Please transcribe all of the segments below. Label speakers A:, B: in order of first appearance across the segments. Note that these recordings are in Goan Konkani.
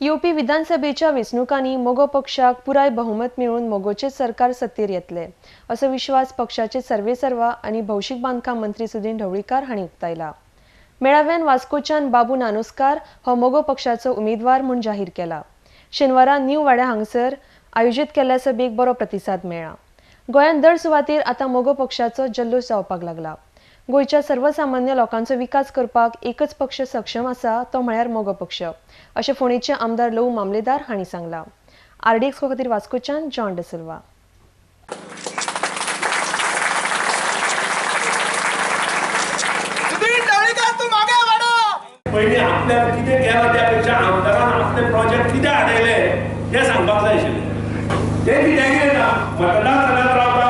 A: येवपी विधानसभेच्या वेंचणुकांनी मगो पक्षाक पुराय बहुमत मेळून मगोचें सरकार सत्तेर येतलें असो विश्वास पक्षाचे सर्वेसर्वा आनी भौशीक बांदकाम मंत्री सुदिन ढवळीकार हांणी उक्तायला. मेळाव्यान वास्कोच्यान बाबू नानोस्कार हो मगो पक्षाचो उमेदवार म्हूण जाहीर केला. शेनवारा न्यू वाड्या हांगसर आयोजीत केल्ल्या सभेक बरो प्रतिसाद मेळ्ळा. गोंयांत दर सुवातेर आतां मगो पक्षाचो जल्लोश जावपाक लागला. गोंयच्या सर्वसामान्य लोकांचो विकास करपाक एकच पक्ष सक्षम आसा तो म्हळ्यार मगो पक्ष अशें फोंडेचे आमदार लवू मामलेदार हांणी सांगलां. आरडीएक्स खातीर वास्कोच्यान जॉन डिसिल्वा.
B: पयलीं आपल्याक कितें केलां त्या पेक्षा आमदारान आपले प्रोजेक्ट कितें हाडयले तें सांगपाक जाय आशिल्लें. तें कित्याक कितें ना मतदारसंघात रावता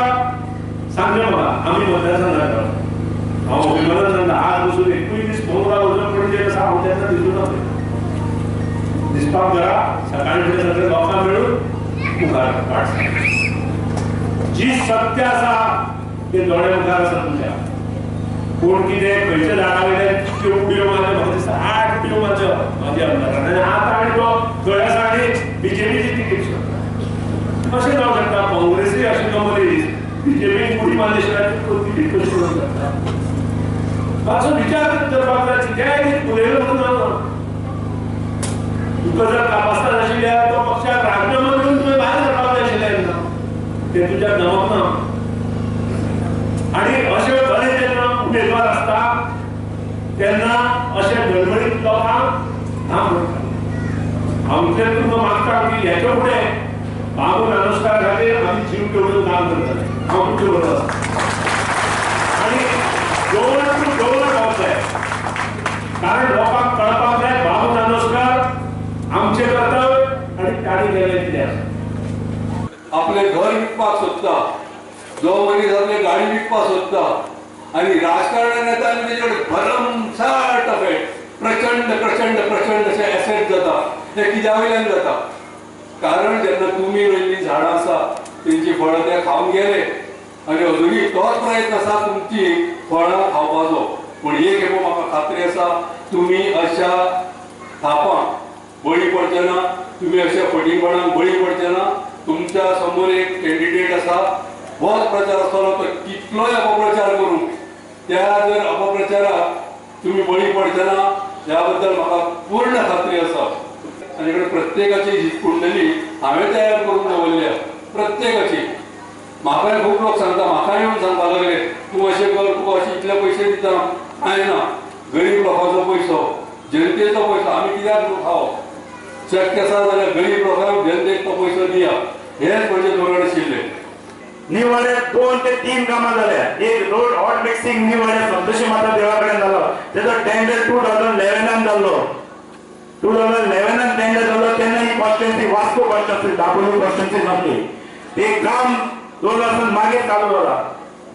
B: सांगचें म्हाका आमी मतदारसंघात रावता. हांव अभिमानान सांगता आज पसून एकूय दीस भोंवरा वचून पणजे आसा हांव तेन्ना दिसूं ना दिसपाक घरा सकाळी फुडें सगळे लोकांक मेळून मुखार वाट सांग. जी सत्य आसा ते दोळे मुखार आसा तुमच्या. कोण कितें खंयच्या झाडा वयल्यान कितक्यो उडयो मारल्यो म्हाका दिसता 8 उडयो मारच्यो म्हाज्या आमदारान आनी आतां आनी तो थंय आसा आनी बीजेपीची तिकेट सोदता. अशें जावंक शकता काँग्रेसूय अशें तो मनीस बीजेपीन उडी मारले शिवाय तिकेट कशी करूंक शकता. मातसो विचार करपाक जाय कित्याक उलयलो म्हणून जावना. तुका जर तपासता नाशिल्ल्यार तो पक्षाक राजिनामो दिवन तुवें भायर सरपाक जाय आशिल्लें तेन्ना तें तुज्या जमप ना. आनी अशे बरे जेन्ना उमेदवार आसता तेन्ना अशे गडबडीत लोकांक ना म्हणटा. हांव इतलें तुमकां मागता की हेच्या फुडें बाबू नानोस्कार खातीर आमी जीव घेवन काम करतले. हांव तुमचे बरोबर आसा आनी गव्हर्नर टू गव्हर्नर जावंक जाय कारण लोकांक कळपाक जाय बाबू नानोस्कार आमचें कर्तव्य आनी तांणी केल्लें कितें आसा.
C: आपलें घर विकपाक सोदता जो मनीस आपली गाडी विकपाक सोदता आनी राजकारणान येता आनी तेजे कडेन भरमसाठ अफेक्ट प्रचंड प्रचंड प्रचंड अशे एसेट जाता. ते कित्या वयल्यान जाता कारण जेन्ना तुमी रोयल्लीं झाडां आसा तेंची फळां ते खावन गेले आनी अजुनूय तोच प्रयत्न आसा तुमची फळां खावपाचो. पूण एक खेपो म्हाका खात्री आसा तुमी अशा थापांक बळी पडचे ना, तुमी अशा फटींगपणाक बळी पडचे ना. तुमच्या समोर एक कॅन्डिडेट आसा, बरो प्रचार आसतलो तो कितलोय अपप्रचार करूं त्या जर अपप्रचाराक तुमी बळी पडचे ना ह्या बद्दल म्हाका पूर्ण खात्री आसा. आनी कडेन प्रत्येकाची ही कुंडली हांवें तयार करून दवरल्या प्रत्येकाची. म्हाकाय खूब लोक सांगता म्हाकाय येवन सांगपाक लागले तूं अशें कर तुका अशें इतले पयशे दिता. कांय ना, गरीब लोकांचो पयसो जनतेचो पयसो आमी कित्याक खावप. शक्य आसा जाल्यार गरीब लोकांक जनतेक तो पयसो दिया हेच म्हजें धोरण आशिल्लें.
D: निवाड्यात 2 ते 3 कामां जाल्या. एक road hot mixing निवाड्यात Santoshi Mata देवा कडेन जालो तेजो टेंडर 2011 जाल्लो. 2011 टेंडर जाल्लो तेन्ना ही constituency Vasco constituency Dabolim constituency नासली. ते काम 2 वर्सां मागीर चालू जाला.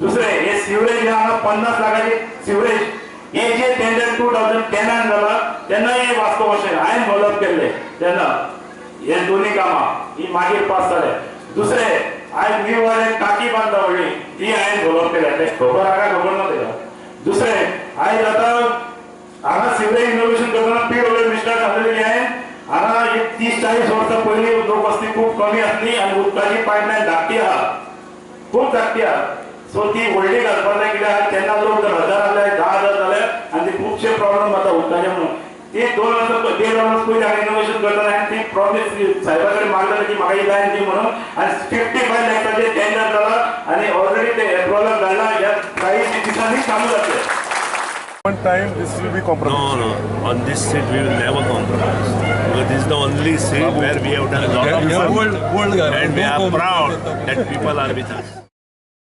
D: दुसरें हे सिवरेज हांगा 50 लाखाचे सिवरेज हे जे टेंडर 2010 जाला तेन्ना हे वास्को कॉन्स्टिट्युएन्सी हांवें डेव्हलप केल्ले तेन्ना हे दोन्ही कामां ही मागीर पास जाले. दुसरें आयज निवाड्यात टाकी बांदता व्हडली ती हांवें डेव्हलप केल्या ते खबर हाका खबर ना तेका. दुसरें आयज आतां हांगा सिवरेज इनोवेशन करतना पीडब्ल्यू मिनिस्टर सांगलें की हांवें हांगा एक 30-40 वर्सां पयलीं लोक वस्ती खूब कमी आसली आनी उदकाची पायपलायन धाकटी आहा खूब धाकटी आहा. सो ती व्हडली घालपाक जाय कित्याक तेन्ना लोक जर 1000 जाले 10,000 जाले आनी ते खुबशे प्रॉब्लम जाता उदकाचे म्हणून. ते 2 वर्सां 1.5 वर्स पयलीं हांगा इनोवेशन करतना हांवें ती प्रॉमिस साहेबा कडेन मागलें की म्हाका ही लायन दी म्हणून आनी 55 लॅक्साचें टेंडर जाला आनी ऑलरेडी ते एप्रुवलाक धाडला. ह्या काही दिसांनी चालू जातलें.
E: One time this will be compromised.
B: No, no. On this seat we will never compromise. Because this is the only seat where we have done a lot of work and we are proud that people are with us.